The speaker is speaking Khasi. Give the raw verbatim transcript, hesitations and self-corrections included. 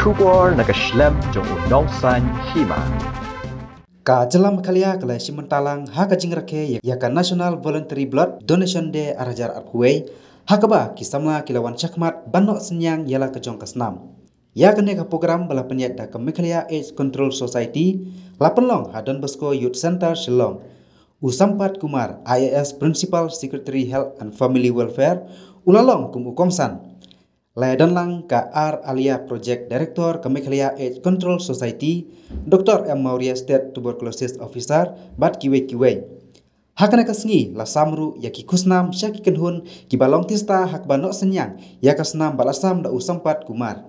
Khubor na ka shlem jong u nongsan hima. Ka jylla Meghalaya ka la shim bynta lang ha ka jingrakhe ïa ka National Voluntary Blood Donation Day arhajar arphew wei, ha kaba ki samla ki la wan shakhmat ban noh synñiang ïa la ka jong ka snam. Ïa kane ka program ba la pynïaid da ka Meghalaya AIDS Control Society, la pynlong ha Don Bosco Youth Centre Shillong. U Sampath Kumar, I A S Principal Secretary Health and Family Welfare, u la long kum u kongsan. La ïadon lang ka R Alia, Project Director ka Meghalaya AIDS Control Society, Doctor M Maurya, State Tuberculosis Officer, bad kiwei kiwei. Ha kane ka sngi la sam ruh ïa ki khusnam sha ki kynhun kiba long tista ha kaba noh synñiang ïa ka snam ba la sam da u Sampath Kumar.